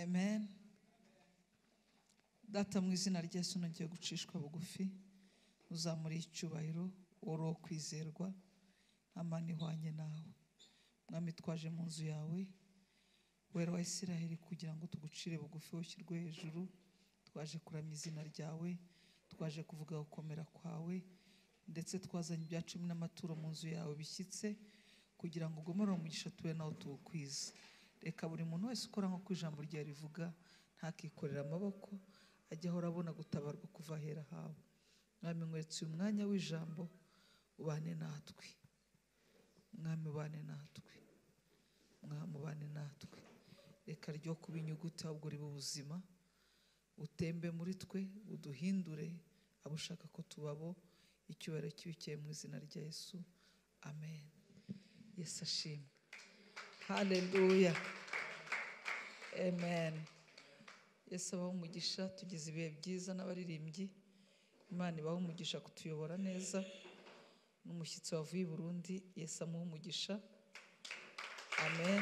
Amen. Data, mu izina rya Yesu, nongeye gucishwa bugufi, uzamura icyubahiro, woro kwizerwa, nta mana ihwanye nawe. Mwami, twaje mu nzu yawe, wera wa Isiraheli, kugira ngo tugucire bugufi, ushyirwe hejuru. Twaje kuramya izina ryawe, twaje kuvuga gukomera kwawe, ndetse twazanye ibya cumi n'amaturo mu nzu yawe bishyitse, kugira ngo ugomore umugisha tube nawo tuwukwiza. Reka buri muntu wese ukora nk'uko ijambo ryawe rivuga, ntakikorera amaboko, ajye ahora abona gutabarwa kuva ahera hawe. Mwami, nkweretse uyu mwanya w'ijambo, ubane natwe. Mwami, ubane natwe. Mwami, ubane natwe. Reka ryo kuba inyuguti, ahubwo ribe ubuzima, utembe muri twe, uduhindure abo ushaka ko tubabo. Icyubahiro kibikeye mu izina rya Yesu, amen. Yesu ashimwe. Haleluya, amen. Yesu abahe umugisha. Tugize ibihe byiza n'abaririmbyi. Imana ibahe umugisha kutuyobora neza, n'umushyitsi wavuye i Burundi, Yesu amuhe umugisha. Amen.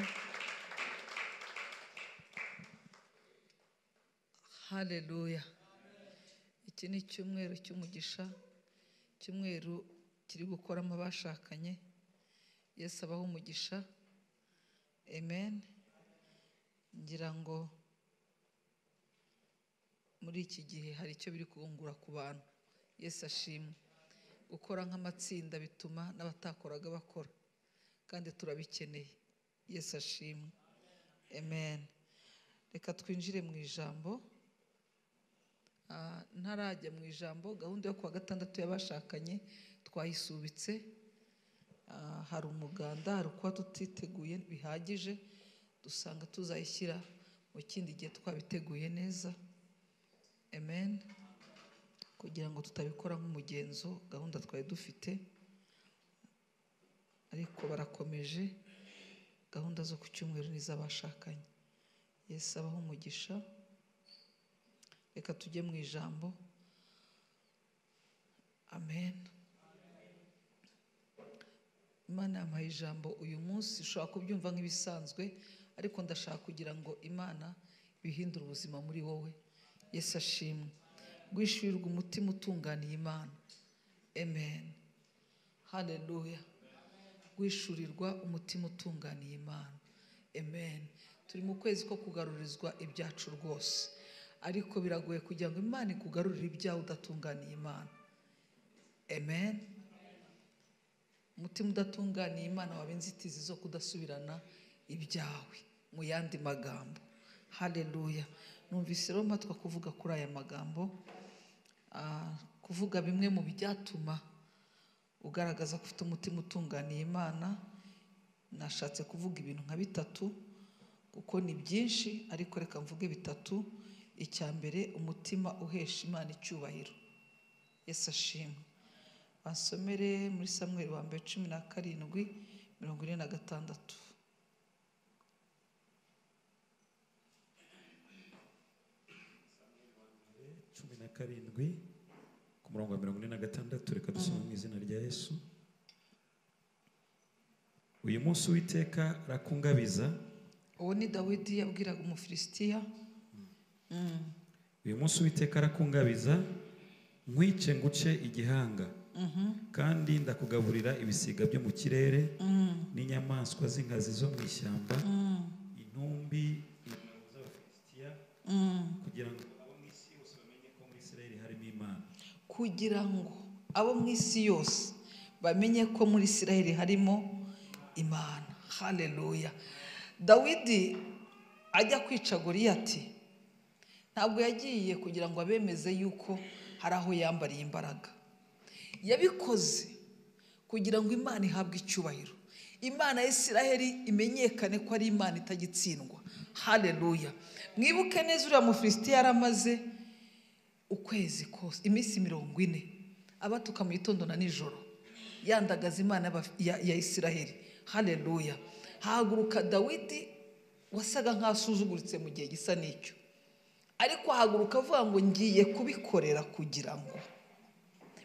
Haleluya. Iki ni icyumweru cy'umugisha, icyumweru kiri gukoramo abashakanye. Yesu abahe umugisha. Amen. Ngira ngo muri iki gihe hari icyo biri kungura ku bantu. Yesu ashimwe. Gukora nk'amatsinda bituma n'abatakoraga bakora, kandi turabikeneye. Yesu ashimwe. Amen. Reka twinjire mu ijambo. Ntarajya mu ijambo, gahunda yo kuwa gatandatu y'abashakanye twayisubitse. Hari umuganda, hari ukuba tutiteguye bihagije, dusanga tuzayishyira mu kindi gihe twabiteguye neza. Amen. Kugira ngo tutabikora nk'umugenzo, gahunda twari dufite, ariko barakomeje gahunda zo ku cyumweru n'iz'abashakanye. Yesu abahe umugisha. Reka tujye mu ijambo. Amen. Imana yampaye ijambo uyu munsi, ushobora kubyumva nk'ibisanzwe, ariko ndashaka kugira ngo Imana bihindure ubuzima muri wowe. Yesu ashimwe. Guhishurirwa umutima utunganiye Imana. Amen. Haleluya. Guhishurirwa umutima utunganiye Imana. Amen. Turi mu kwezi ko kugarurizwa ibyacu rwose, ariko biragoye kugira ngo Imana ikugarurire ibyawe udatunganiye Imana. Amen. Umutima udatunganiye Imana waba inzitizi zo kudasubirana ibyawe, mu yandi magambo. Haleluya. Numvise rero mpatwa kuvuga kuri aya magambo, kuvuga bimwe mu byatuma ugaragaza ko ufite umutima utunganiye Imana. Nashatse kuvuga ibintu nka bitatu kuko ni byinshi, ariko reka mvuge bitatu. Icya mbere, umutima uhesha Imana icyubahiro. Yesu ashimwe. Basomere muri Samweli wa mbere 17:46. 17 ku murongo wa 46. Reka dusome mu izina rya Yesu. Uyu munsi Uwiteka arakungabiza. Uwo ni Dawidi yabwiraga Umufilisitiya. Uyu munsi Uwiteka arakungabiza, nkwice nguce igihanga, kandi ndakugaburira ibisiga byo mu kirere n'inyamaswa z'inkazi zo mu ishyamba, intumbi z'Abafilisitiya, kugira ngo abo mu isi yose bamenye ko muri Isiraheli harimo Imana. Kugira ngo abo mu isi yose bamenye ko muri Isiraheli harimo Imana. Haleluya. Dawidi ajya kwica Goliyati, ntabwo yagiye kugira ngo abemeze yuko hari aho yambariye imbaraga. Yabikoze kugira ngo Imana ihabwe icyubahiro, Imana ya Isiraheli imenyekane ko ari Imana itagitsindwa. Haleluya. Mwibuke neza uriya Mufilisitiya yaramaze ukwezi kose, iminsi 40, abatuka mu gitondo na nijoro, yandagaza Imana ya Isiraheli. Haleluya. Haguruka Dawidi wasaga nk'asuzuguritse mu gihe gisa n'icyo, ariko haguruka avuga ngo ngiye kubikorera kugira ngo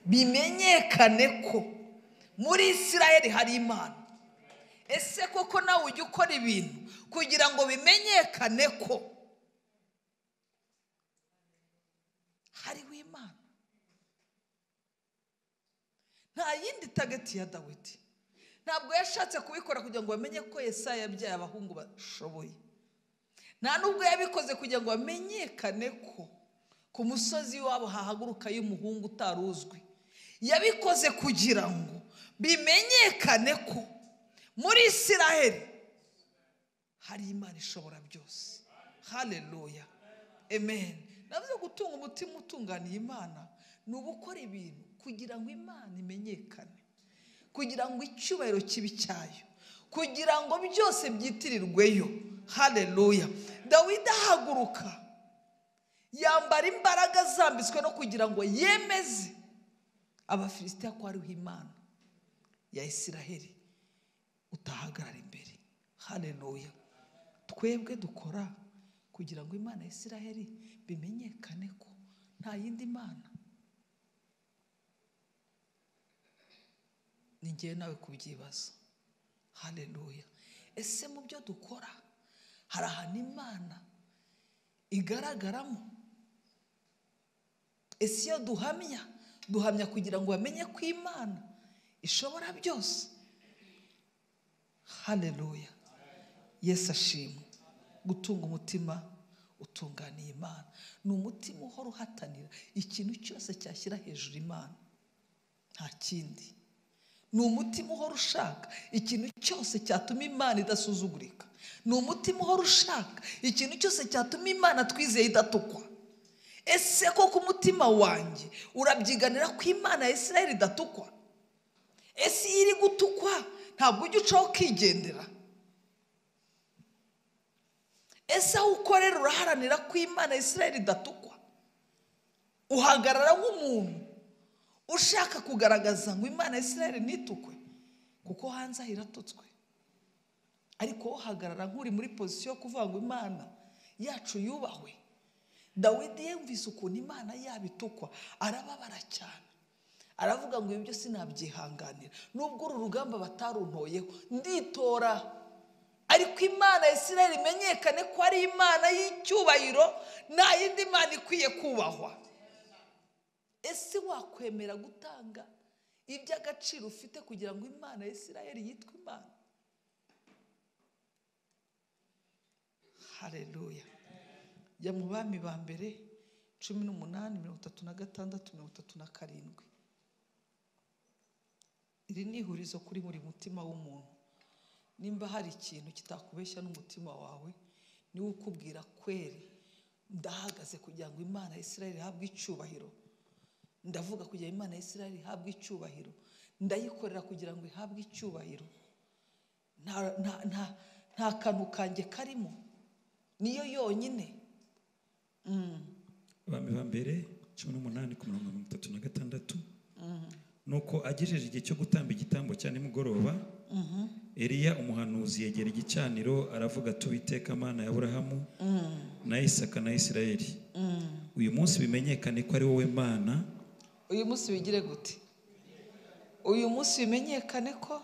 bimenyekane ko muri Isiraheli hari Imana. Ese koko nawe ujya ukora ibintu kugira ngo bimenyekane ko Imana. Nta yindi target ya Dawidi. Ntabwo yashatse kubikora kugira ngo bamenye ko Yesaya yabyaye abahungu bashoboye. Nta nubwo yabikoze kugira ngo bamenyekane ko ku musozi wabo hahaguruka y'umuhungu utaruzwi. Yabikoze kugira ngo bimenyekane ko muri Isiraheli hari Imana ishobora byose. Haleluya, amen. Navuze gutunga umutima utunganiye Imana ni ugukora ibintu kugira ngo Imana imenyekane, kugira ngo icyubahiro kibe cyayo, kugira ngo byose byitirirweyo. Haleluya. Dawidi ahaguruka yambara imbaraga zambitswe no kugira ngo yemeze Abafilisitiya ko hariho Imana ya Isiraheli utahagarara imbere. Haleluya. Twebwe dukora kugira ngo Imana ya Isiraheli bimenyekane ko nta yindi Mana. Ni njyewe nawe kubyibaza. Haleluya. Ese mu byo dukora hari ahantu Imana igaragaramo? Ese iyo duhamya, duhamya kugira ngo bamenye ko Imana ishobora byose? Haleluya. Yesu ashimwe. Gutunga umutima utunganiye Imana ni umutima uhora uhatanira ikintu cyose cyashyira hejuru Imana, nta kindi. Ni umutima uhora ushaka ikintu cyose cyatuma Imana idasuzugurika. Ni umutima uhora ushaka ikintu cyose cyatuma Imana twizeye idatukwa. Ese koko umutima wanjye urabyiganira ko Imana ya Isiraheli idatukwa? Ese iyo iri gutukwa ntabwo ujya ucaho ukigendera? Ese aho ukorera uraharanira ko Imana ya Isiraheli idatukwa? Uhagarara nk'umuntu ushaka kugaragaza ngo Imana ya Isiraheli ntitukwe, kuko hanze aho iratutswe. Ariko uhagarara nk'uri muri pozisiyo yo kuvuga ngo Imana yacu yubahwe. Dawidi yumvise ukuntu Imana yabitukwa arababara cyane, aravuga ngo ibi byose sinabyihanganira, nubwo uru rugamba bataruntoyeho nditora, ariko Imana ya Isiraheli imenyekane ko ari Imana y'icyubahiro, nta yindi Mana ikwiye kubahwa. Ese wakwemera gutanga iby'agaciro ufite kugira ngo Imana ya Isiraheli yitwe Imana? Haleluya. Jya mu Bami ba mbere 18 36 37. Iri ni ihurizo kuri buri mutima w'umuntu. Nimba hari ikintu kitakubeshya n'umutima wawe, niwe ukubwira kweri ndahagaze kugira ngo Imana ya Isiraheli ihabwe icyubahiro. Ndavuga kugira ngo Imana ya Isiraheli ihabwe icyubahiro, ndayikorera kugira ngo ihabwe icyubahiro. Nta kantu kanjye karimo, niyo yonyine. Abami ba mbere 18 ku murongo 36. Nuko agejeje igihe cyo gutamba igitambo cya nimugoroba, Eliya umuhanuzi yegera igicaniro aravuga ati: Uwiteka Mana ya Aburahamu na Isaka na Isirayeli, uyu munsi bimenyekane ko ari wowe Mana. Uyu munsi bigire gute? Uyu munsi bimenyekane ko.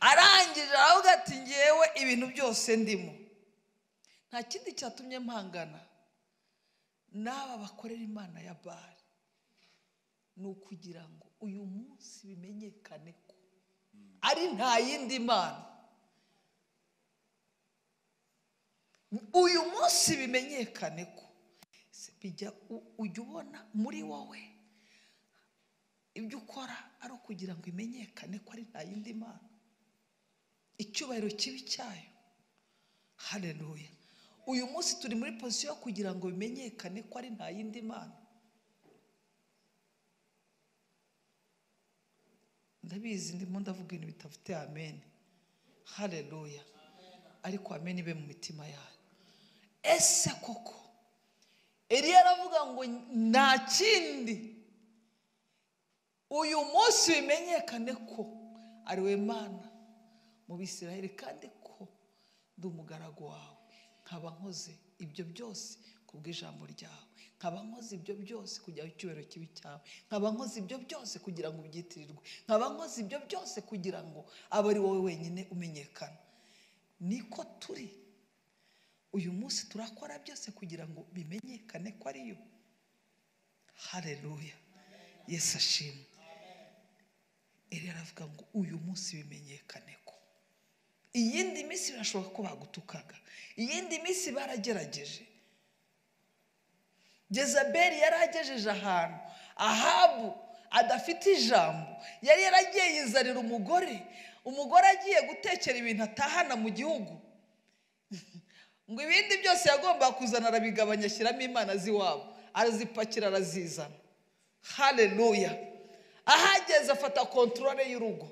Arangije aravuga ati ngewe ibintu byose ndimo, nta kindi cyatumye mpangana n'aba bakorera Imana ya Bali, ni ukugira ngo uyu munsi bimenyekane ko ari nta yindi Mana. Uyu munsi bimenyekane ko bijya ujya ubona muri wowe ibyo ukora ari ukugira ngo imenyekane ko ari nta yindi Mana, icyubahiro kibi cyayo. Haleluya. Uyu munsi turi muri pozisiyo kugira ngo bimenyekane ko ari nta yindi Mana. Ndabizi ndimo ndavuga ibintu bitafite amen. Haleluya. Ariko amen ibe mu mitima yanyu. Ese koko Eliya aravuga ngo nta kindi, uyu munsi bimenyekane ko ari we Mana mu Bisirayeli, kandi ko ndi umugaragu wawe, nkaba nkoze ibyo byose kubw'ijambo ryawe, nkaba nkoze ibyo byose kugira ngo icyubahiro kibe cyawe, nkaba nkoze ibyo byose kugira ngo ubyitirirwe, nkaba nkoze ibyo byose kugira ngo abe ari wowe wenyine umenyekana. Niko turi uyu munsi, turakora byose kugira ngo bimenyekane ko ariyo. Haleluya, Yesu ashimwe. Eliya aravuga ngo uyu munsi bimenyekane ko. Iyindi minsi birashoboka ko bagutukaga, iyindi minsi baragerageje. Jezabeli yaragejeje ahantu Ahabu adafite ijambo, yari yaragiye yizanira umugore, umugore agiye gutekera ibintu atahana mu gihugu, ngo ibindi byose yagomba kuzana arabigabanya, ashyiramo imana z'iwabo, arazipakira arazizana. Haleluya. Ahageze afata kontrole y'urugo.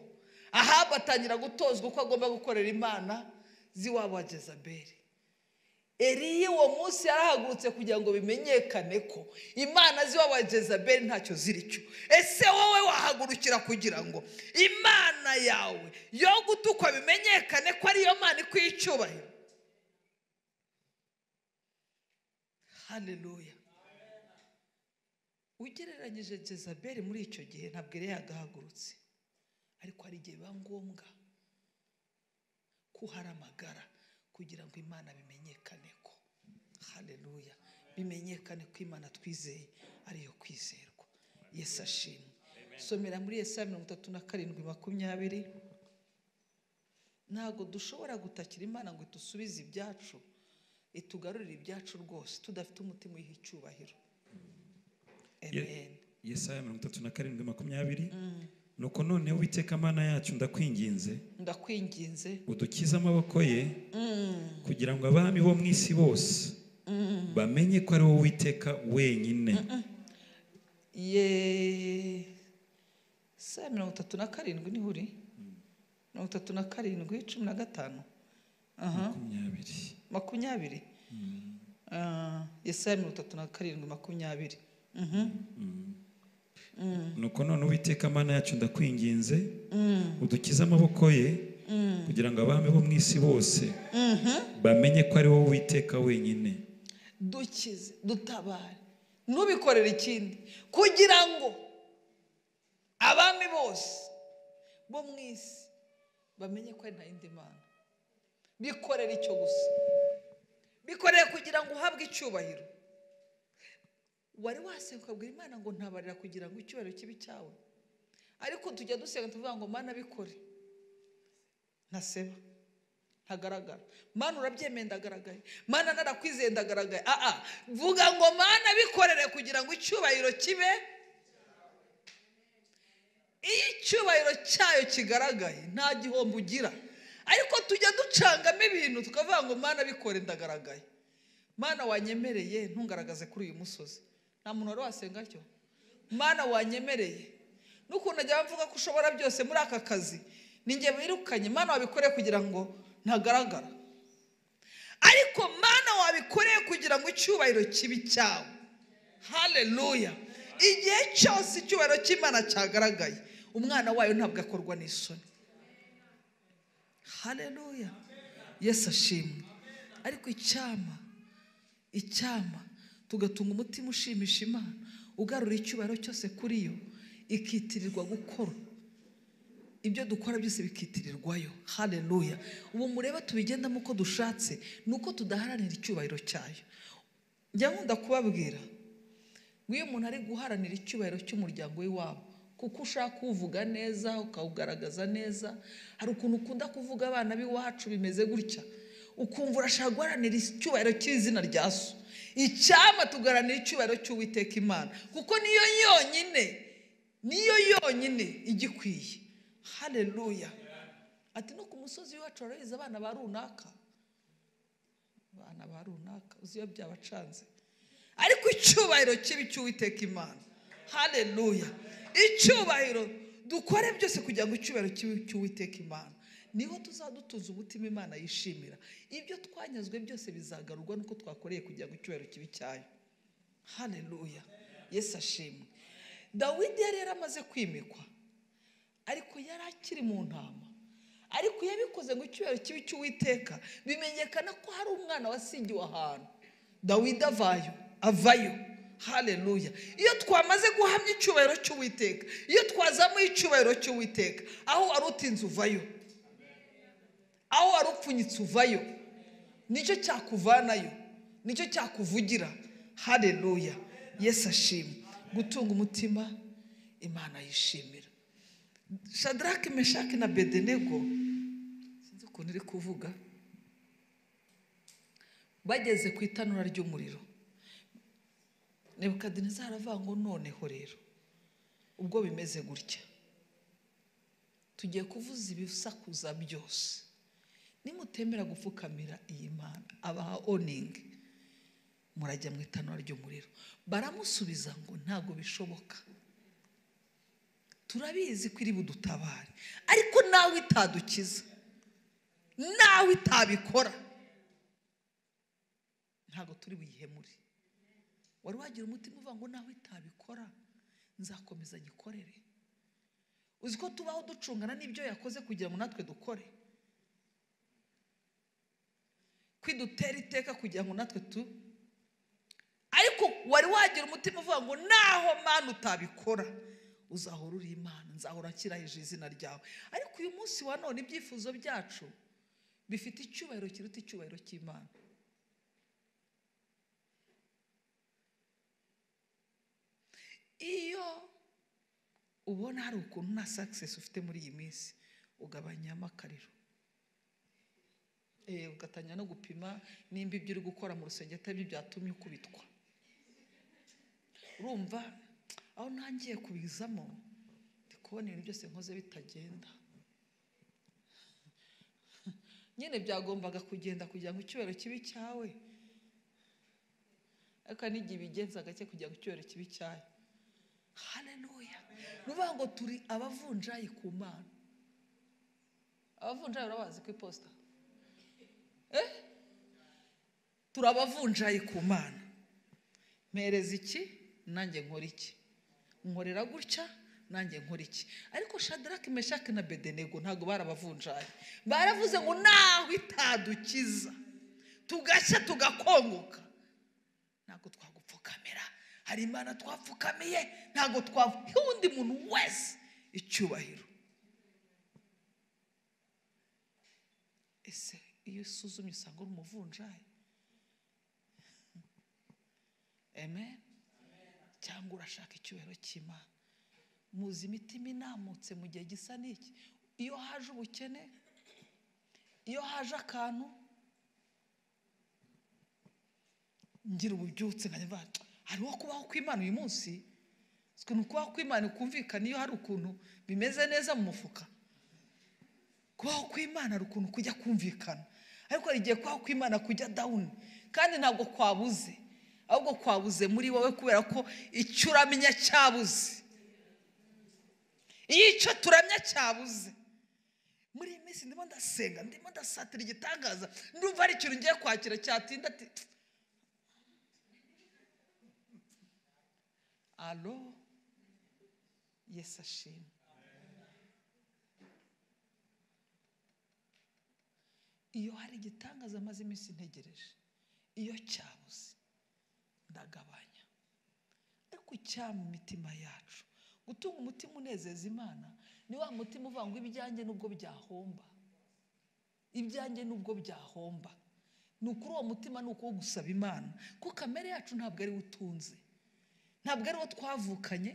Ahabu atangira gutozwa uko agomba gukorera imana z'iwabo wa Jezabeli. Eliya uwo munsi yarahagurutse kugira ngo bimenyekane ko imana z'iwabo wa Jezabeli ntacyo ziricyo. Ese wowe wahagurukira kugira ngo imana yawe yo gutukwa bimenyekane ko ariyo mana ikwiye icyubahiro? Haleluya. Ugereranyije Jezabeli muri icyo gihe ntabwo yari yagahagurutse, ariko hari igihe biba ngombwa ko uharamagara kugira ngo imana bimenyekane ko. Haleluya, bimenyekane ko imana twizeye ariyo kwizerwa. Yesu ashimwe. Somera muri Yesaya 37:20. Ntabwo dushobora gutakira imana ngo itusubize ibyacu, itugarurire ibyacu rwose tudafite umutima uyiha icyubahiro. Amen. Yesaya 37:20. Nuko none Uwiteka Mana yacu ndakwinginze, ndakwinginze udukize amaboko ye, kugira ngo abami bo mu isi bose bamenye ko ari wowe Uwiteka wenyine. Yesaya 37 niho uri? 37:15. 20. Yesaya 37:20. Nuko none Uwiteka Mana yacu ndakwinginze udukize amaboko ye, kugira ngo abami bo mu isi bose bamenye ko ari wowe Uwiteka wenyine. Dukize, dutabare, ntubikorere ikindi, kugira ngo abami bose bo mu isi bamenye ko ari nta yindi mana. Bikorere icyo gusa, bikorere kugira ngo uhabwe icyubahiro. Wari wasenga ukabwira Imana ngo ntabarira kugira ngo icyubahiro kibe cyawe, ariko tujya dusenga tuvuga ngo Mana bikore, ntaseba, ntagaragara. Mana urabyemeye ndagaragaye, Mana narakwizeye ndagaragaye. Vuga ngo Mana bikorere kugira ngo icyubahiro kibe. Iyo icyubahiro cyayo kigaragaye nta gihombo ugira. Ariko tujya ducangamo ibintu tukavuga ngo Mana bikore ndagaragaye, Mana wanyemereye ntungaragaze kuri uyu musozi. Nta muntu wari wasenga atyo. Mana wanyemereye, n'ukuntu ajya mvuga ko ushobora byose muri aka kazi ninjye wirukanye, Mana wabikoreye kugira ngo ntagaragara. Ariko Mana wabikoreye kugira ngo icyubahiro kibe cyawe. Haleluya. Igihe cyose icyubahiro cy'Imana cyagaragaye, umwana wayo ntabwo akorwa n'isoni. Haleluya. Yesu ashimwe. Ariko icyama tugatunga umutima ushimisha Imana, ugarura icyubahiro cyose kuri yo, ikitirirwa gukora ibyo dukora byose bikitirirwayo. Haleluya. Ubu mureba tubigendamo uko dushatse, nuko tudaharanira icyubahiro cyayo. Njya nkunda kubabwira ngo iyo umuntu ari guharanira icyubahiro cy'umuryango w'iwabo, kuko ushaka kuvuga neza ukawugaragaza neza, hari ukuntu ukunda kuvuga abana b'iwacu bimeze gutya, ukumva urashaka guharanira icyubahiro cy'izina rya so. Icyama tugaranira icyubahiro cy'Uwiteka Imana, kuko niyo yonyine, niyo yonyine igikwiye. Haleluya. Ati no ku musozi wacu barabizi abana ba runaka, abana ba runaka uzi iyo byabacanze. Ariko icyubahiro kibi cy'Uwiteka Imana. Haleluya. Icyubahiro dukore byose kugira ngo icyubahiro kibi cy'Uwiteka Imana. Niho tuzadutuza umutima Imana yishimira. Ibyo twanyazwe byose bizagarurwa nuko twakoreye kugira ngo icyubahiro kibi cyayo. Haleluya. Yesu ashimwe. Dawidi yari yaramaze kwimikwa, ariko yari akiri mu ntama. Ariko yabikoze ngo icyubahiro kibi cy'Uwiteka bimenyekana ko hari umwana wasingiwe ahantu. Dawidi avayo. Haleluya. Iyo twamaze guhamya icyubahiro cy'Uwiteka, iyo twazamuye icyubahiro cy'Uwiteka, aho wari utinze uvayo, aho wari upfunyitse uvayo, nicyo cyakuvanayo, nicyo cyakuvugira. Haleluya. Yesu ashimwe. Gutunga umutima Imana yishimira. Shadrach, Meshach na Abednego, sinzi ukuntu iri kuvuga, bageze ku itanura ry'umuriro. Nebukadinezari aravuga ngo noneho rero ubwo bimeze gutya, tugiye kuvuza ibisakuza byose, nimutemera gupfukamira iyi Mana, abaha oning, murajya mu itanura ry'umuriro. Baramusubiza ngo ntabwo bishoboka, turabizi ko iri budutabare, ariko nawe itadukiza, nawe itabikora, ntabwo turi buyihemure. Wari wagira umutima uvuga ngo nawe itabikora nzakomeza nyikorere? Uzi ko tubaho ducungana n'ibyo yakoze kugira ngo natwe dukore, kwidutera iteka kugira ngo natwe tu. Ariko wari wagira umutima uvuga ngo naho Mana utabikora uzahora uri Imana, nzahora nshyira hejuru izina ryawe. Ariko uyu munsi wa none ibyifuzo byacu bifite icyubahiro kiruta icyubahiro cy'Imana. Iyo ubona hari ukuntu nta success ufite muri iyi minsi, ugabanyamo akariro, ugatangira no gupima nimba ibyo uri gukora mu rusengero atari byo byatumye ukubitwa. Urumva aho ntangiye kubizamo, ndi kubona ibintu byose nkoze bitagenda. Nyine byagombaga kugenda kugira ngo icyubahiro kibe cyawe, ariko n'igihe ibigenza gake kugira ngo icyubahiro kibe cyawe. Haleluya. Nuvuga ngo turi abavunjayi ku Mana. Abavunjayi urabazi ku iposita? Turi abavunjayi ku Mana. Mpereza iki nanjye nkora iki, nkorera gutya nanjye nkora iki. Ariko Shadrach, Meshach na Abednego ntabwo barabavunjayi. Baravuze ngo nawe itadukiza tugashya tugakongoka, ntabwo twagupfukamira. Hari Imana twapfukamiye, ntabwo twaha undi muntu wese icyubahiro. Ese iyo usuzumye usanga uri umuvunjayi? Amen. Cyangwa urashaka icyubahiro cy'Imana? Muzi imitima inamutse mu gihe gisa n'iki. Iyo haje ubukene, iyo haje akantu, ngira ububyutse nkajya mvuga, hariho kubaho kw'Imana uyu munsi. Ukuntu kubaho kw'Imana kumvikana iyo hari ukuntu bimeze neza mu mufuka. Kubaho kw'Imana hari ukuntu kujya kumvikana, ariko hari igihe kubaho kw'Imana kujya down, kandi ntabwo kwabuze, ahubwo kwabuze muri wowe kubera ko icyo uramenya cyabuze. Iyo icyo turamya cyabuze, muri iyi minsi ndimo ndasenga, ndimo ndasatira igitangaza, ndumva hari ikintu ngiye kwakira cyatinda ati alo, Yesu ashimwe. Iyo hari igitangaza maze iminsi ntegereje, iyo cyabuze ndagabanya. Ariko icyama imitima yacu, gutunga umutima unezeza Imana ni wa mutima uvuga ngo ibyanjye nubwo byahomba, ibyanjye nubwo byahomba. Ni ukuri uwo mutima ni uko gusaba Imana, kuko kamere yacu ntabwo ari utunze, ntabwo ari uwo twavukanye,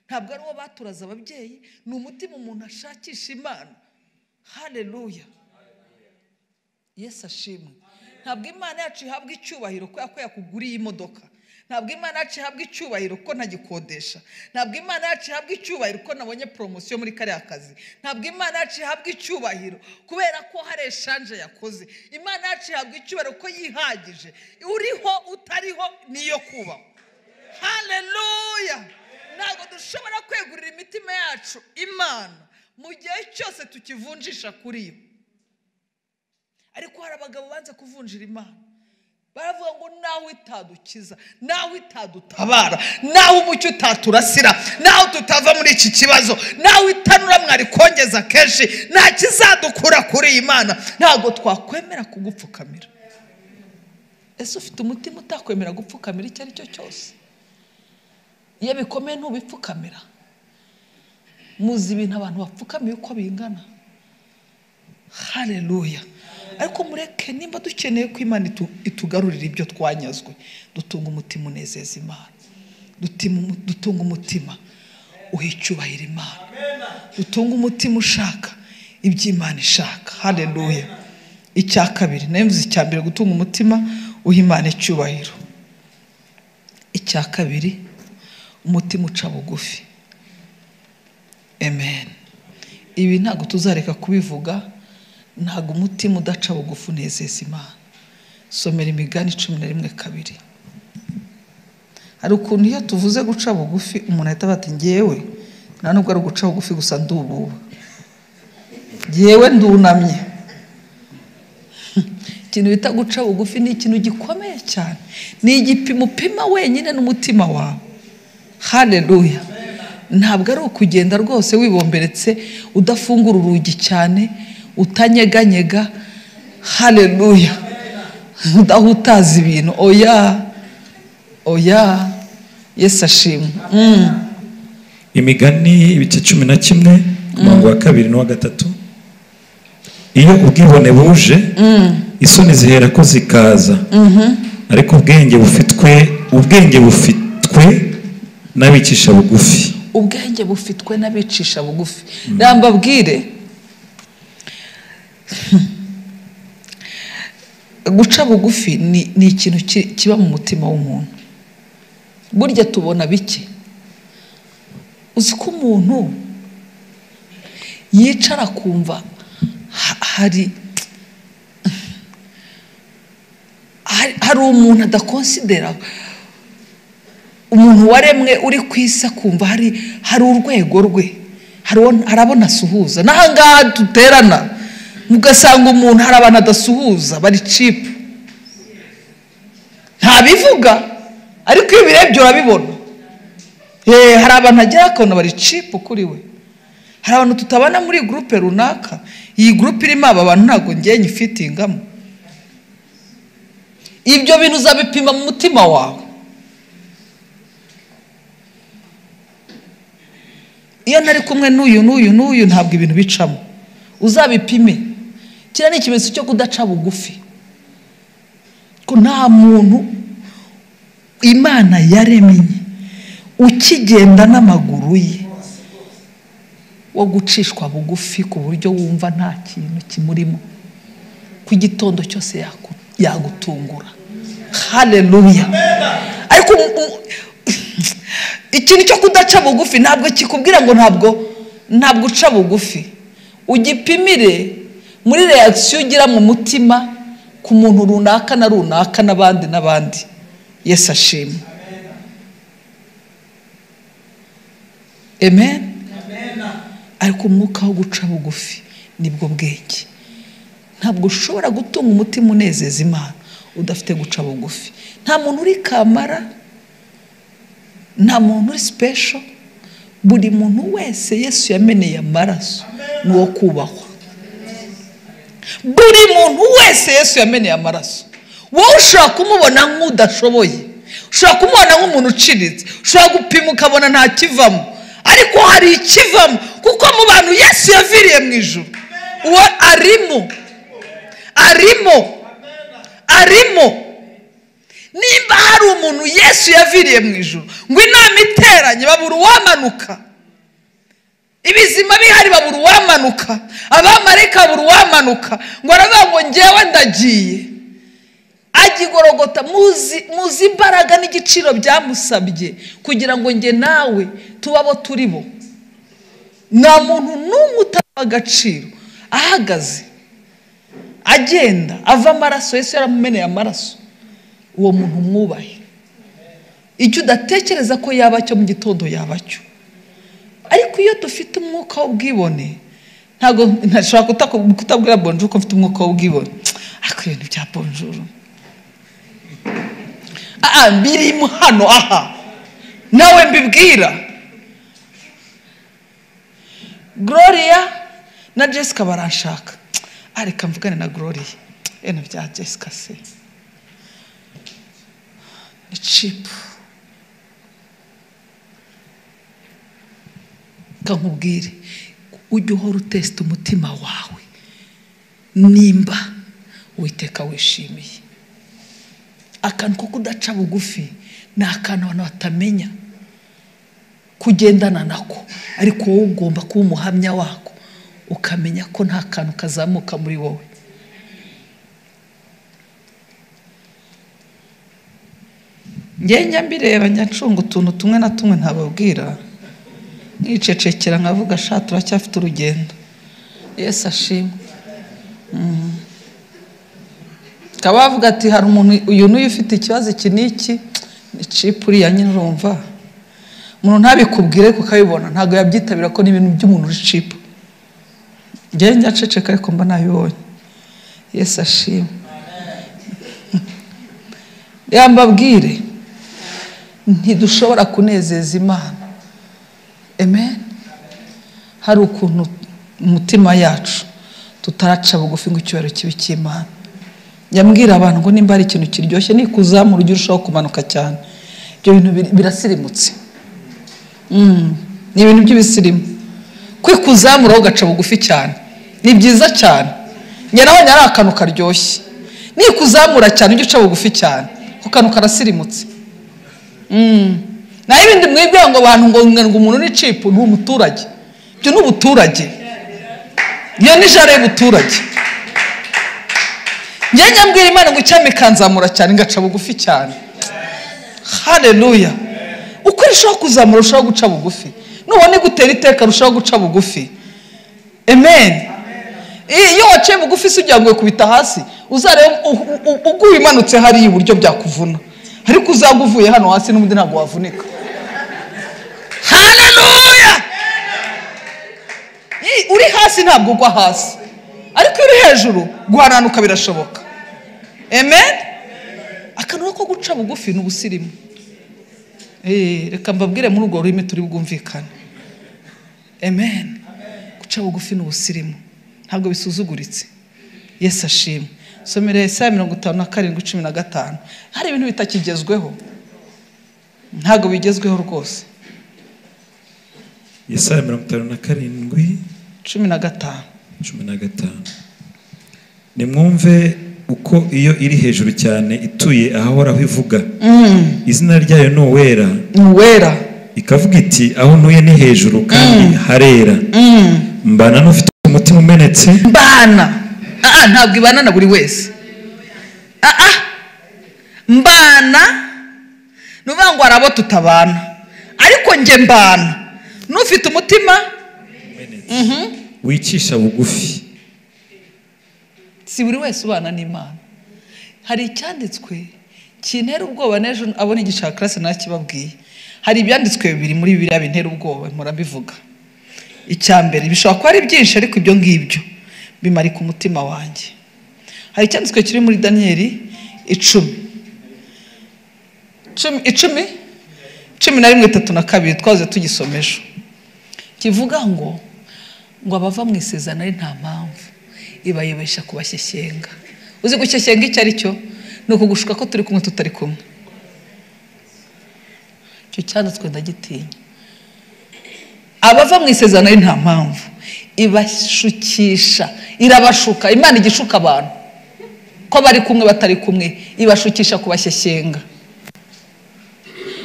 ntabwo ari uwo baturaza ababyeyi, ni umutima umuntu ashakisha Imana. Haleluya. Yesu ashimwe. Ntabwo Imana yacu ihabwa icyubahiro kubera ko yakuguriye imodoka. Ntabwo Imana yacu ihabwa icyubahiro ko ntagikodesha. Ntabwo Imana yacu ihabwa icyubahiro ko nabonye promosiyo muri kariya kazi. Ntabwo Imana yacu ihabwa icyubahiro kubera ko hari eshanje yakoze. Imana yacu ihabwa icyubahiro ko yihagije. Uriho utariho niyo kubaho. Haleluya. Ntabwo dushobora kwegurira imitima yacu Imana mu gihe cyose tukivunjisha kuri yo. Ariko hari abagabo banze kuvunjira Imana. Baravuga ngo nawe itadukiza, nawe itadutabara, nawe umucyo utaturasira, nawe tutava muri iki kibazo, nawe itanura mwari kongeza kenshi, nta kizadukura kuri iyi Mana, ntabwo twakwemera kugupfukamira. Ese ufite umutima utakwemera gupfukamira icyo ari cyo cyose? Iyo bikomeye ntubipfukamira. Muzi ibintu abantu bapfukamiye uko bingana. Haleluya. Ariko mureke nimba dukeneye ko Imana itugarurira ibyo twanyazwe, dutunga umutima unezeza Imana. Dutunga umutima uha icyubahiro Imana, dutunga umutima ushaka iby'Imana ishaka. Haleluya. Icya kabiri, navuze icya mbere, gutunga umutima uha Imana icyubahiro. Icya kabiri, umutima uca bugufi. Amen. Ibi ntabwo tuzareka kubivuga, ntabwo umutima udaca bugufi unezeza Imana. Somera Imigani 11:2. Hari ukuntu iyo tuvuze guca bugufi umuntu ahita ati ngewe nta nubwo ari guca bugufi gusa, ndububa, ngewe ndunamye. Ikintu bita guca bugufi ni ikintu gikomeye cyane, ni igipimo upima wenyine n'umutima wawe. Haleluya. Ntabwo ari ukugenda rwose wibomberetse, udafungura urugi cyane, utanyeganyega. Haleluya. Udahutaza ibintu. Oya, oya. Yesu ashimwe. Imigani ibice 11 umurongo wa 2 n'uwa 3. Iyo ubwibone buje, isoni zihera ko zikaza, ariko ubwenge bufitwe n'abicisha bugufi. Ubwenge bufitwe n'abicisha bugufi. Ndambabwire, guca bugufi ni ikintu kiba mu mutima w'umuntu. Burya tubona bike. Uzi ko umuntu yicara kumva hari umuntu adakonsidera, umuntu waremwe uri ku isi akumva hari urwego rwe, harabona asuhuza. N'ahangaha duterana mugasanga umuntu hari abantu adasuhuza, bari cheap, ntabivuga, ariko iyo ubirebye urabibona. Hari abantu agera akabona bari cheap kuri we. Hari abantu tutabana muri groupe runaka, iyi groupe irimo aba bantu ntabwo ngiye nyifitingamo. Ibyo bintu uzabipima mu mutima wawe. Iyo nari kumwe n'uyu n'uyu n'uyu ntabwo ibintu bicamo. Uzabipime. Kiriya ni ikimenyetso cyo kudaca bugufi, ko nta muntu Imana yaremye ukigenda n'amaguru ye wo gucishwa bugufi ku buryo wumva nta kintu kimurimo, ku gitondo cyose yagutungura. Haleluya. Ariko ikintu cyo kudaca bugufi ntabwo kikubwira ngo ntabwo uca bugufi. Ugipimire muri reaction ugira mu mutima ku muntu runaka na runaka n'abandi n'abandi. Yesu ashimwe. Amen. Ariko umwuka wo guca bugufi nibwo bwenge. Ntabwo ushobora gutunga umutima unezeza Imana udafite guca bugufi. Nta muntu uri kamara, nta muntu uri special. Buri muntu wese Yesu yameneye amaraso ni uwo kubahwa. Buri muntu wese Yesu yameneye amaraso. Wowe ushobora kumubona nk'udashoboye, ushobora kumubona nk'umuntu uciriritse, ushobora gupima ukabona nta kivamo, ariko hari ikivamo, kuko mu bantu Yesu yaviriye mu ijuru uwo arimo, arimo, arimo. Nimba hari umuntu Yesu yaviriye mu ijuru ngo inama iteranye babura uwamanuka, ibizima bihari babura uwamanuka, abamarayika babura uwamanuka, ngo aravuga ngo ngewe ndagiye. Agigorogota. Muzi imbaraga n'igiciro byamusabye kugira ngo nge nawe tuba abo turi bo. Nta muntu n'umwe utaba agaciro ahagaze agenda ava amaraso. Yesu yaramumeneye amaraso. Uwo muntu mwubahe. Icyo udatekereza ko yaba cyo mu gitondo yaba cyo. Ariko iyo dufite umwuka w'ubwibone, ntabwo ntashobora kutabwira bonjour ko mfite umwuka w'ubwibone. Ariko ibintu bya bonjour birimo hano aha nawe mbibwira. Gloria na Jessica baranshaka, areka mvugane na Gloria. Eno bya Jessica se ni cheap. Kankubwire, ujye uhora utesta umutima wawe nimba Uwiteka wishimiye. Akantu ko kudaca bugufi ni akantu abantu batamenya. kugendana nako, ariko wowe ugomba kuba umuhamya wako, ukamenya ko nta kantu kazamuka muri wowe. Njye mbireba njya ncunga utuntu tumwe na tumwe ntababwira, nicecekera nkavuga sha turacyafite urugendo. Yesu ashimwe. Kaba bavuga ati hari umuntu uyu n'uyu ufite ikibazo iki n'iki, ni cipu uriya nyine, urumva umuntu ntabikubwire kuko abibona ntabwo yabyitabira ko n'ibintu by'umuntu uri cipu. Njye njya nceceka ariko mba nabibonye. Yesu ashimwe. Yambabwire ntidushobora kunezeza Imana. Amen. Hari ukuntu umutima yacu tutaraca bugufi ngo icyubahiro kibe cy'Imana. Yambwira abantu ngo nimba hari ikintu kiryoshye nikuzamura ujye urushaho kumanuka cyane. Ibyo bintu birasirimutse. Ni ibintu by'ibisirimu. Kwikuzamura ugaca bugufi cyane ni byiza cyane. Njye nabonye ari akantu karyoshye. Nikuzamura cyane ujye uca bugufi cyane, kuko kantu karasirimutse. Naho ibindi mwibwira ngo abantu ngo umuntu ni cipu, ni umuturage. Ibyo ni ubuturage. Iyo ni jare y'ubuturage. Njye nyambwira Imana ngo icyampa ikanzamura cyane ngaca bugufi cyane. Haleluya. Uko urushaho kuzamura urushaho guca bugufi. Nubona igutera iteka urushaho guca bugufi. Amen. Iyo waciye bugufi si ugira ngo kubita hasi, uzarebe uguye umanutse hariya iburyo byakuvuna, ariko uzaba uvuye hano hasi n'ubundi ntabwo wavunika. Haleluya. Uri hasi ntabwo ugwa hasi, ariko iyo uri hejuru guhananuka birashoboka. Amen. Akantu ko guca bugufi ni ubusirimu. Reka mbabwire muri urwo rurimi turi bwumvikane. Amen. Guca bugufi ni ubusirimu, ntabwo bisuzuguritse. Yesu ashimwe. Somera Yesaya 57:15. Hari ibintu bitakigezweho, ntabwo bigezweho rwose. Yesaya 57 15. 15. Nimwumve uko iyo iri hejuru cyane ituye ahahoraho ivuga. Izina ryayo ni Uwera. Uwera. Ikavuga iti aho ntuye ni hejuru kandi harera. Mbana n'ufite umutima umenetse. Mbana. Ntabwo ibana na buri wese. Mbana nuvuga ngo arabo tutabana, ariko njye mbana n'ufite umutima wicisha bugufi. Si buri wese ubana n'Imana. Hari icyanditswe kintera ubwoba n'ejo abona igice classe nakibabwiye. Hari ibyanditswe bibiri muri Bibiliya bintera ubwoba, mpora mbivuga. Icya mbere bishobora kuba ari byinshi ariko ibyo ngibyo bimarika umutima wanjye. Hari icyanditswe kiri muri Danieli 10 11:32 twaze tugisomeje, kivuga ngo abava mu isezerano ari nta mpamvu ibayobesha kubashyeshyenga. Uzi gushyeshyenga icyo ari cyo? Ni ukugushuka ko turi kumwe tutari kumwe. Icyo cyanditswe ndagitinya. Abava mu isezerano ari nta mpamvu ibashukisha, irabashuka. Imana igishuka abantu ko bari kumwe batari kumwe, ibashukisha kubashyeshyenga.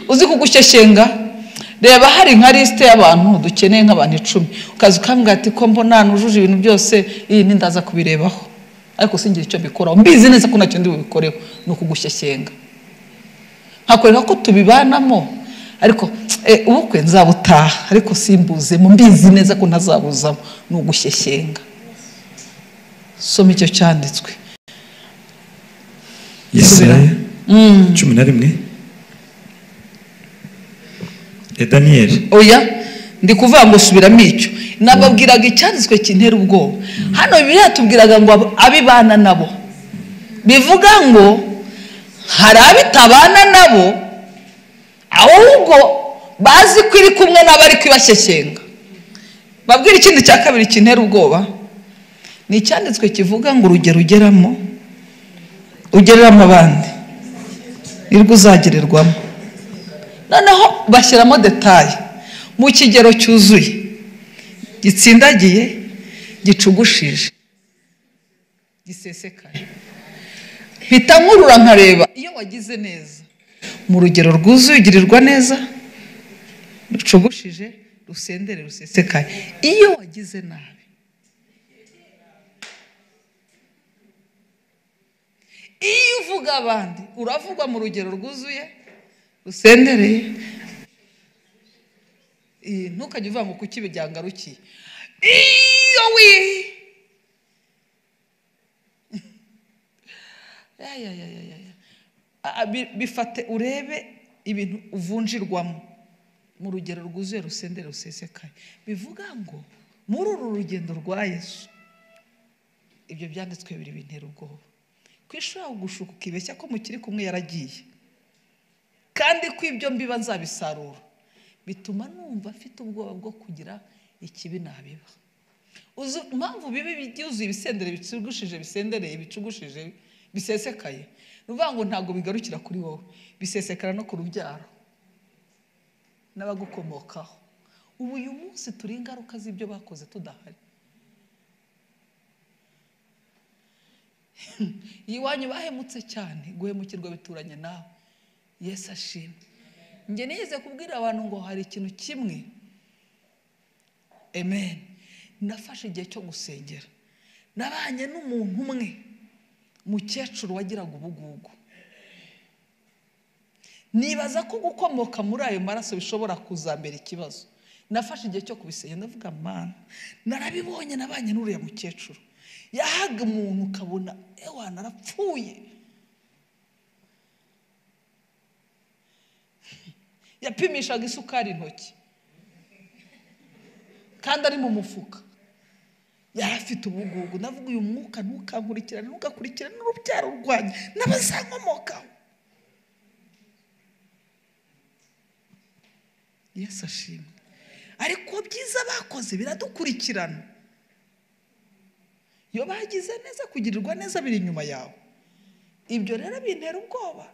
Uzi kugushyeshyenga? Reba hari nka liste y'abantu dukeneye nk'abantu 10, ukaza ukambwira ati ko mbona nujuje ibintu byose, iyi ni ndaza kubirebaho, ariko singira icyo mbikoraho, mbizi neza ko ntacyo ndi bubikoreho. Ni ukugushyeshyenga. Nkakwereka ko tubibanamo, ariko ubukwe nzabutaha ariko simbuzemo, mbizi neza ko ntazabuzamo. Ni ugushyeshyenga. Soma icyo cyanditswe. Yesaya 11. Daniel. Oya, ndi kuvuga ngo subiramo icyo. Nababwiraga icyanditswe kintera ubwoba. Hano Bibiliya tubwiraga ngo abibana nabo. Bivuga ngo hari abitabana nabo, ahubwo bazi ko iri kumwe n'abari kwibashyeshyenga. Babwira ikindi cya kabiri kintera ubwoba. Ni icyanditswe kivuga ngo urugero ugeramo ugereramo abandi nirwo uzagererwamo. Noneho bashyiramo detail mu kigero cyuzuye gitsindagiye gicugushije gisesekaye. Mpita nkurura nkareba iyo wagize neza mu rugero rwuzuye ugirirwa neza, Rucugushije rusendere rusesekaye. Iyo wagize nabi, iyo uvuga abandi uravugwa mu rugero rwuzuye rusendereye. Ntukajye uvuga ngo kuki byangarukiye. Iyo wi bifate urebe ibintu uvunjirwamo mu rugero rwuzuye rusendere rusesekaye. Bivuga ngo muri uru rugendo rwa Yesu ibyo byanditswe biri bintera ubwoba. Kwishura gushuka ukibeshya ko mukiri kumwe yaragiye, kandi ko ibyo mbiba nzabisarura, bituma numva afite ubwoba bwo kugira ikibi nabiba. Uzi impamvu bibi byuzuye ibisendere bicugushije bisendereye bicugushije bisesekaye? Nuvuga ngo ntabwo bigarukira kuri wowe, bisesekara no ku rubyaro n'abagukomokaho. Ubu uyu munsi turi ingaruka z'ibyo bakoze tudahari. Iwanyu bahemutse cyane, guhemukirwa bituranye nawe. Yesu ashimwe. Njye nigeze kubwira abantu ngo hari ikintu kimwe, amen, nafashe igihe cyo gusengera. Nabanye n'umuntu umwe, mukecuru wagiraga ubugugu. Nibaza ko gukomoka muri ayo maraso bishobora kuzambera ikibazo. Nafashe igihe cyo kubisengera, ndavuga mana, narabibonye nabanye n'uriya mukecuru. Yahaga umuntu ukabona ewa narapfuye. Yapimishaga isukari intoki kandi ari mu mufuka. Yari afite ubugugu. Ndavuga uyu mwuka ntukankurikirane, ntugakurikirane n'urubyaro rwanjye n'abazankomokaho. Yesu ashimwe. Ariko byiza bakoze biradukurikirana. Iyo bagize neza, kugirirwa neza biri inyuma yawe. Ibyo rero bintera ubwoba.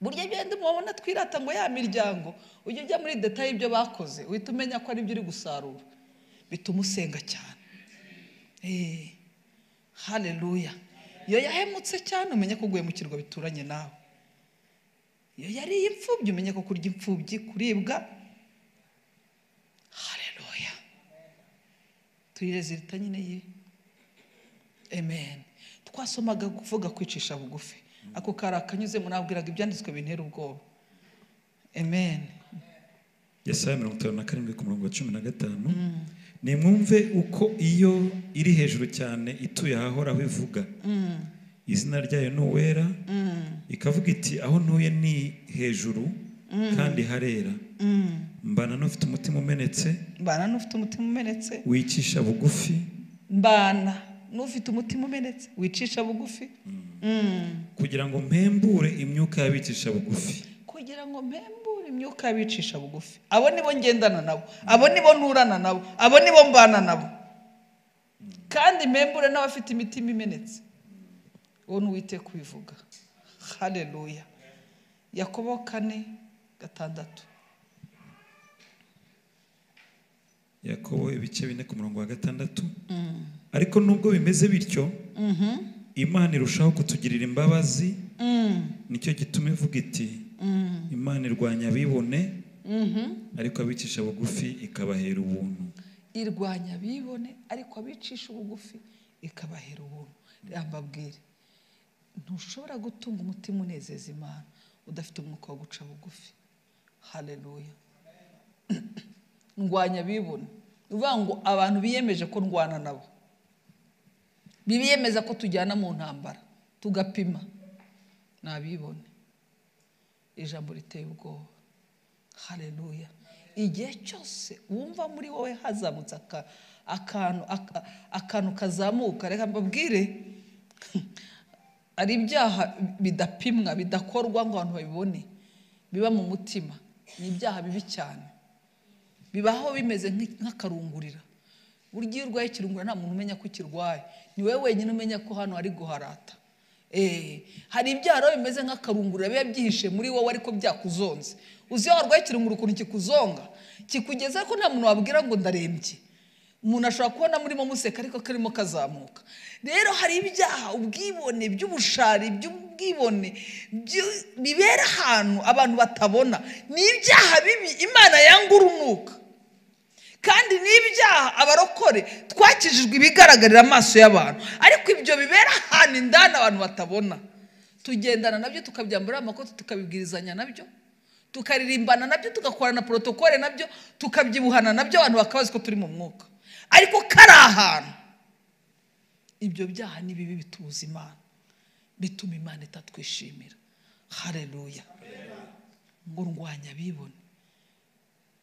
Burya byende mubona twirata ngo ya miryango, ujye ujya muri detail ibyo bakoze, uhita umenya ko ari byo uri gusarura. Bituma usenga cyane. Haleluya. Iyo yahemutse cyane umenye ko guhemukirwa bituranye nawe. Iyo yariye imfubyi umenye ko kurya imfubyi kuribwa. Haleluya. Tuyirezerita nyine ye. Amen. Twasomaga kuvuga kwicisha bugufi. Ako kari akanyuze munabwiraga ibyanditswe bintera ubwoba. Amen. Yesaya 57 ku murongo wa 15. Nimwumve uko iyo iri hejuru cyane ituye ahahoraho ivuga. Izina ryayo ni Uwera. Ikavuga iti aho ntuye ni hejuru kandi harera. Mbana n'ufite umutima umenetse. Mbana n'ufite umutima umenetse. Wicisha bugufi. Mbana n'ufite umutima umenetse wicisha bugufi. Kugira ngo mpembure imyuka y'abicisha bugufi. Kugira ngo mpembure imyuka y'abicisha bugufi. Abo nibo ngendana nabo, abo nibo nturana nabo, abo nibo mbana nabo. Kandi mpembure n'abafite imitima imenetse. Uwo ni Uwiteka ubivuga. Haleluya. Yakobo 4:6. Yakobo ibice 4 ku murongo wa 6. Ariko nubwo bimeze bityo, Imana irushaho kutugirira imbabazi. Nicyo gituma ivuga iti Imana irwanya abibone, ariko abicisha bugufi ikabahera ubuntu. Irwanya abibone ariko abicisha bugufi ikabahera ubuntu. Reka mbabwire, ntushobora gutunga umutima unezeza Imana udafite umwuka wo guca bugufi. Haleluya. Ndwanya abibone, uvuga ngo abantu biyemeje ko ndwana nabo, biyemeza ko tujyana mu ntambara tugapima, nabibone. Ijambo riteye ubwoba. Haleluya. Igihe cyose wumva muri wowe hazamutse akantu kazamuka, reka mbabwire, ari ibyaha bidapimwa bidakorwa ngo abantu babibone, biba mu mutima. Ni ibyaha bibi cyane, bibaho bimeze nk'akarungurira. Burya iyo urwaye ikirungurira nta muntu umenya ko ukirwaye, ni wowe wenyine umenya ko hano ari guharata. Hari ibyaha rero bimeze nk'akarungurira biba byihishe muri wowe ariko byakuzonze. Uzi iyo warwaye ikirungurira ukuntu kikuzonga, kikugeza ko nta muntu wabwira ngo ndarembye. Umuntu ashobora kubona murimo museka ariko karimo kazamuka. Rero hari ibyaha, ubwibone by'ubushari, by'ubwibone bibera ahantu abantu batabona. Ni ibyaha bibi Imana yanga urunuka, kandi ni ibyaha abarokore twakijijwe ibigaragarira amaso y'abantu, ariko ibyo bibera ahantu indani abantu batabona, tugendana nabyo, tukabyambura amakoti, tukabibwirizanya nabyo, tukaririmbana nabyo, tugakorana protokole nabyo, tukabyibuhana nabyo, abantu bakabazi ko turi mu mwuka, ariko kari ahantu. Ibyo byaha ni bibi, bitubuza Imana, bituma Imana itatwishimira. Haleluya. Ngo ndwanya abibone.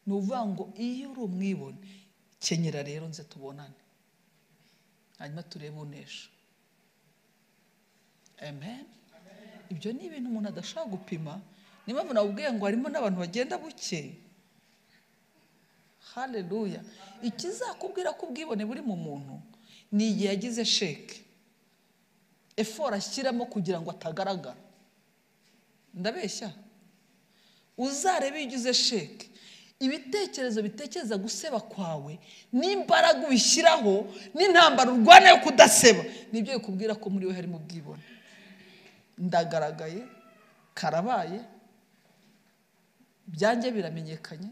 Ni ukuvuga ngo iyo uri umwibone, kenyera rero nze tubonane, hanyuma turebe unesha. Amen. Ibyo ni ibintu umuntu adashobora gupima. Niyo mpamvu nakubwiye ngo harimo n'abantu bagenda buke. Haleluya. Ikizakubwira ko ubwibone buri mu muntu ni igihe yagize sheke, effort ashyiramo kugira ngo atagaragara. Ndabeshya? Uzarebe iyo ugize sheke, ibitekerezo bitekereza guseba kwawe n'imbaraga ubishyiraho n'intambara urwana yo kudaseba, nibyo bikubwira ko muri we harimo ubwibone. Ndagaragaye, karabaye, byanjye biramenyekanye,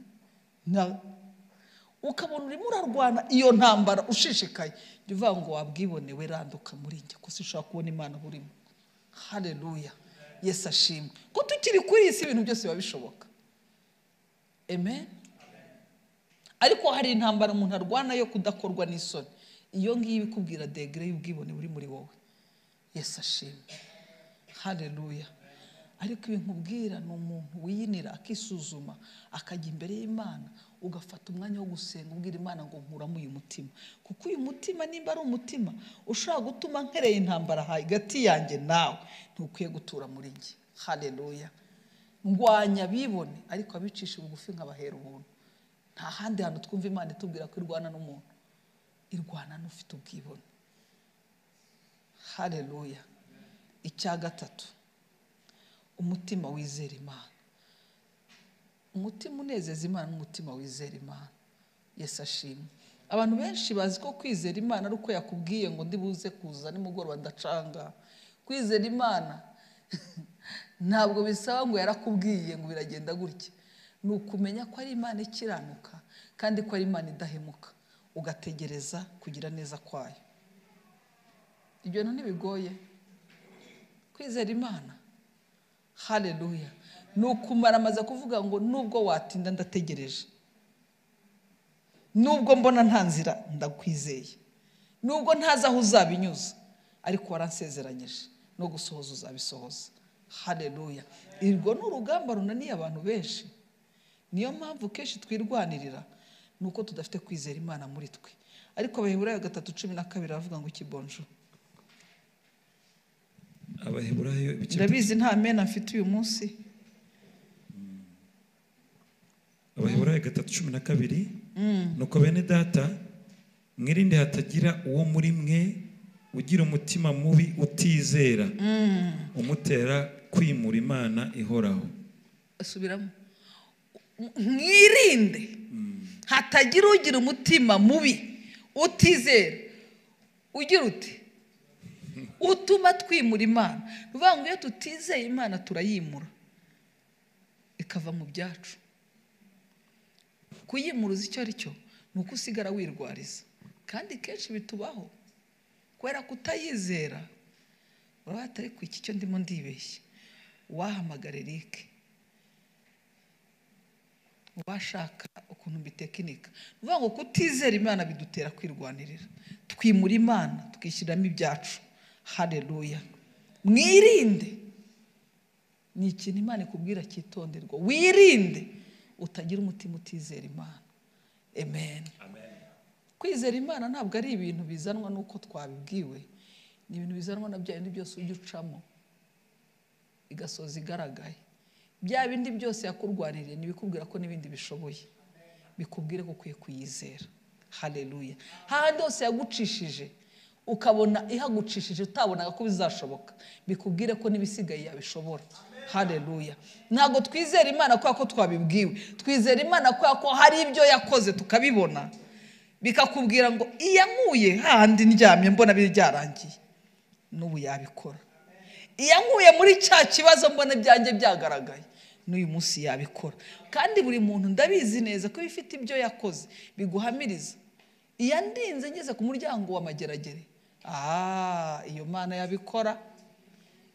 ukabona urimo urarwana iyo ntambara ushishikaye, jya uvuga ngo wabwibonewe, randuka muri njye, ko sinshobora kubona Imana burimo. Haleluya. Yesu ashimwe. Ko tukiri kuri iyi si ibintu byose biba bishoboka. Amen. Ariko hari intambara umuntu arwana yo kudakorwa n'isoni. Iyo ngiyo ikubwira degree y'ubwibone buri muri wowe. Yesu ashimwe. Haleluya. Ariko ibi nkubwira ni umuntu wiyinira akisuzuma, akajya imbere y'Imana, ugafata umwanya wo gusenga ubwira Imana ngo nkuramo uyu mutima, kuko uyu mutima nimba ari umutima ushobora gutuma nkereye intambara hagati yanjye nawe, ntukwiye gutura muri njye. Haleluya. Ndwanya abibone, ariko abicisha bugufi nkabahera ubuntu. Nta handi hantu twumva Imana itubwira ko irwana n'umuntu, irwana n'ufite ubwibone. Haleluya. Icya gatatu, umutima wizera Imana. Umutima unezeza Imana n'umutima wizera Imana. Yesu ashimwe. Abantu benshi bazi ko kwizera Imana ari uko yakubwiye ngo ndi buze kuza nimugoroba ndacanga. Kwizera Imana ntabwo bisaba ngo yarakubwiye ngo biragenda gutya. Ni ukumenya ko ari Imana ikiranuka kandi ko ari Imana idahemuka, ugategereza kugira neza kwayo. Ibyo ntibigoye kwizera Imana. Haleluya. Ni ukumaramaza kuvuga ngo nubwo watinda ndategereje, nubwo mbona nta nzira ndakwizeye, nubwo ntazi aho uzabinyuza, ariko waransezeranyije no gusohoza uzabisohoza. Haleluya. Irwo ni urugamba runaniye abantu benshi. Niyo mpamvu kenshi twirwanirira, nuko tudafite kwizera Imana muri twe. Ariko Abaheburayo 3:12 aravuga ngo ikibonjo. Abaheburayo ibice, ndabizi nta mena mfite uyu munsi. Abaheburayo 3:12, nuko bene data mwirinde hatagira uwo muri mwe ugira umutima mubi utizera, umutera kwimura Imana ihoraho. Asubiramo. Mwirinde hatagira ugira umutima mubi utizera, ugira uti utuma twimura Imana. Nuvuga ngo iyo tutizeye Imana turayimura ikava mu byacu. Kuyimuruza icyo ari cyo ni uko usigara wirwariza, kandi kenshi bitubaho kubera kutayizera. Uraba atari ku iki cyo ndimo ndibeshya, wahamagara Eric, washaka ukuntu mbitekinika. Nuvuga ngo kutizera Imana bidutera kwirwanirira, twimura Imana tukishyiramo ibyacu. Haleluya. Mwirinde ni ikintu Imana ikubwira cyitonderwa. Wirinde utagira umutima utizera Imana. Amen. Kwizera Imana ntabwo ari ibintu bizanwa nuko twabibwiwe, ni ibintu bizanwa na bya bindi byose ujya ucamo igasoza igaragaye. Bya bindi byose yakurwaniriye nibikubwira ko n'ibindi bishoboye, bikubwire ko ukwiye kuyizera. Haleluya. Hahandi hose yagucishije ukabona ihagucishije utabonaga ko bizashoboka, bikubwire ko n'ibisigaye yabishobora. Haleluya. Ntabwo twizera Imana kubera ko twabibwiwe, twizera Imana kubera ko hari ibyo yakoze tukabibona, Bikakubwira ngo iyankuye hahandi ndyamye mbona byarangiye, n'ubu yabikora. Iyankuye muri cya kibazo mbona ibyanjye byagaragaye, n'uyu munsi yabikora. Kandi buri muntu ndabizi neza ko bifite ibyo yakoze biguhamiriza. Iyandinze ngeze ku muryango wa Mageragere, iyo Mana yabikora.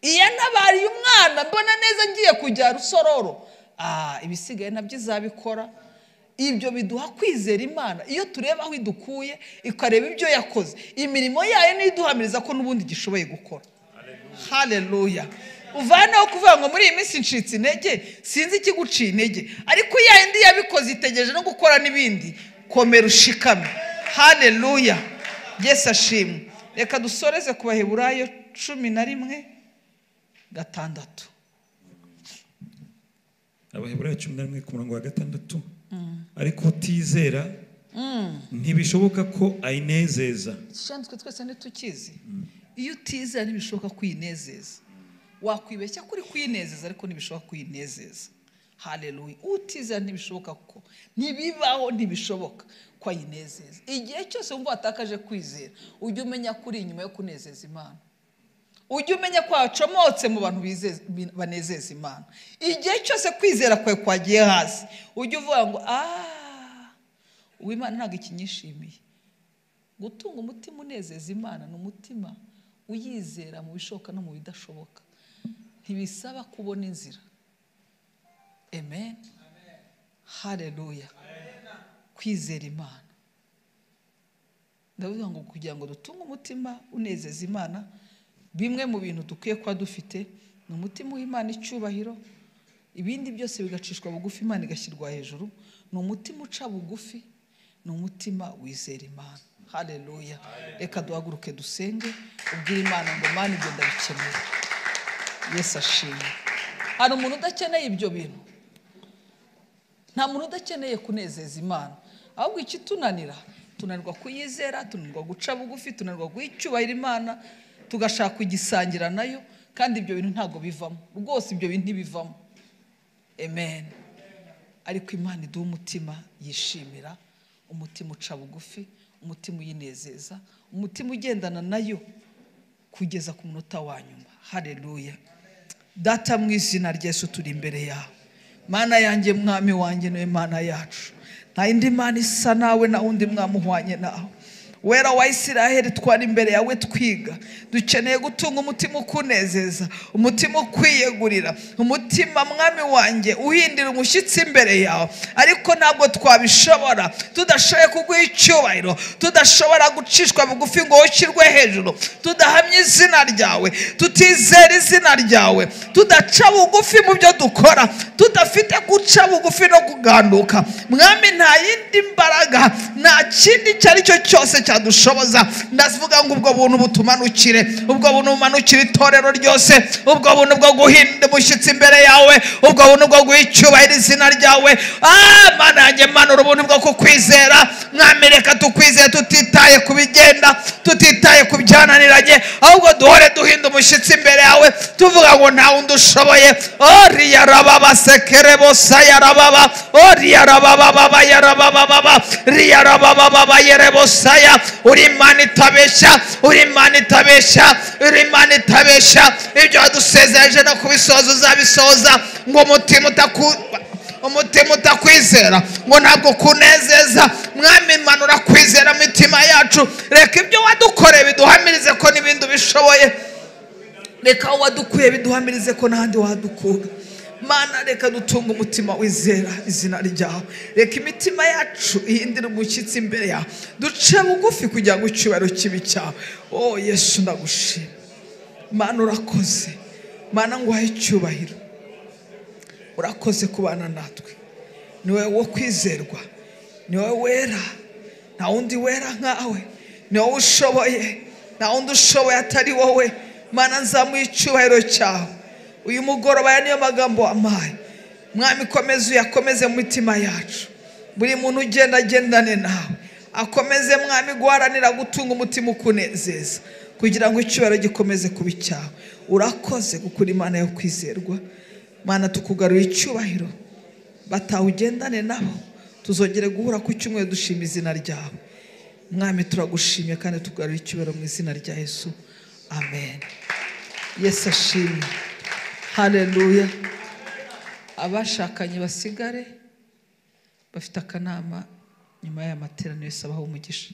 Iyantabariye umwana mbona neza ngiye kujya Rusororo, ibisigaye nabyo izabikora. Ibyo biduha kwizera Imana iyo tureba aho idukuye, ikareba ibyo yakoze, imirimo yayo niduhamiriza ko n'ubundi gishoboye gukora. Haleluya. Uvanaho kuvuga ngo muri iyi minsi ncitse intege, sinzi ikiguciye intege, ariko ya indi yabikoze itegereje no gukora n'ibindi. Komera ushikame. Haleluya. Yesu ashimwe. Reka dusoreze ku Baheburayo 11:6. Abaheburayo 11 ku murongo wa 6. Ariko utizera ntibishoboka ko ayinezeza. Ishanditswe twese ntitukizi. Iyo utizera ntibishoboka kuyinezeza. Wakwibeshya kuri kuyinezeza ariko ntibishoboka kuyinezeza. Haleluya. Utizera ntibishoboka ko ntibibaho, ntibishoboka ko ayinezeza. Igihe cyose wumva watakaje kwizera, ujye umenya kuri inyuma yo kunezeza Imana. Ujye umenya ko wacomotse mu bantu banezeza Imana. Igihe cyose kwizera kwawe kwagiye hasi, ujye uvuga ngo Uwimana ntabwo ikinyishimiye. Gutunga umutima unezeza Imana ni umutima uyizera mu bishoboka no mu bidashoboka. Ntibisaba kubona inzira. Amen. Haleluya. Kwizera Imana. Ndavuga ngo kugira ngo dutunge umutima unezeza Imana, bimwe mu bintu dukwiye kuba dufite ni umutima w'Imana icyubahiro, ibindi byose bigacishwa bugufi, Imana igashyirwa hejuru. Ni umutima uca bugufi, ni umutima wizera Imana. Haleluya. Reka duhaguruke dusenge, ubwire Imana ngo Mana ibyo ndabikeneye. Yesu ashimwe. Hari umuntu udakeneye ibyo bintu? Nta muntu udakeneye kunezeza Imana. Ahubwo ikitunanira, tunanirwa kuyizera, tunanirwa guca bugufi, tunanirwa guha icyubahiro Imana, tugashaka kugisangira nayo, kandi ibyo bintu ntago bivamo. Rwose ibyo bintu ntibivamo. Amen. Ariko Imana iduha umutima yishimira, umutima uca bugufi, umutima uyinezeza, umutima ugendana nayo kugeza ku munota wa nyuma. Haleluya. Data mu izina rya Yesu turi imbere yawe. Mana yanjye, mwami wanjye, niwe Mana yacu. Nta yindi Mana isa nawe, na wundi mwami uhwanye nawe. Wera wa Isiraheli, twari imbere yawe twiga. Dukeneye gutunga umutima ukunezeza, umutima ukwiyegurira, umutima mwami wanjye uhindira umushyitsi imbere yawe. Ariko ntabwo twabishobora tudashoboye kuguha icyubahiro, tudashobora gucishwa bugufi ngo ushyirwe hejuru, tudahamya izina ryawe, tutizera izina ryawe, tudaca bugufi mu byo dukora, tudafite guca bugufi no kuganduka. Mwami, nta yindi mbaraga, nta kindi icyo ari cyo cyose cyadushoboza. Ndavuga ngo ubwo buntu butumanukire, ubwo buntu bumanukire itorero ryose, ubwo buntu bwo guhinda umushyitsi imbere yawe, ubwo buntu bwo guha icyubahiro izina ryawe. Mana yanjye, manura ubuntu bwo kukwizera. Mwami, reka tukwizere tutitaye ku bigenda, tutitaye ku byananiranye, ahubwo duhore duhinda umushyitsi imbere yawe, tuvuga ngo nta wundi ushoboye. Oriya rababa sekerebo saya rababa, oriya rababa baba yarababa baba, riya rababa baba yerebo saya. Uri Imana itabeshya, uri Imana itabeshya, uri Imana itabeshya. Ibyo wadusezereje no kubisohoza uzabisohoza. Ngo umutima utakwizera ngo ntabwo kunezeza. Mwami, manura kwizera mu mitima yacu. Reka ibyo wadukoreye biduhamirize ko n'ibindi ubishoboye. Reka aho wadukuye biduhamirize ko n'ahandi wadukura. Mana, reka dutunge umutima wizera izina ryawe. Reka imitima yacu ihindire umushyitsi imbere yawe, duce bugufi kugira ngo icyubahiro kibe cyawe. Oh Yesu, ndagushima. Mana urakoze. Mana nguhaye icyubahiro. Urakoze kubana natwe. Ni wowe wo kwizerwa, ni wowe wera, nta wundi wera nkawe, ni wowe ushoboye, nta wundi ushoboye atari wowe. Mana, nzamuye icyubahiro cyawe. Uyu mugoroba aya niyo magambo wampaye. Mwami, komeza uyakomeze mu mitima yacu. Buri muntu ugenda agendane nawe, akomeze mwami guharanira gutunga umutima ukunezeza, kugira ngo icyubahiro gikomeze kuba icyawe. Urakoze gukura Imana yo kwizerwa. Mana, tukugarura icyubahiro. Batawugendane nabo, tuzongere guhura ku cyumweru dushima izina ryawe. Mwami turagushimye kandi tugarura icyubahiro mu izina rya Yesu, amen. Yesu ashimwe, haleluya. Abashakanye basigare bafite akanama nyuma y'aya materaniro. Yesu abaha umugisha.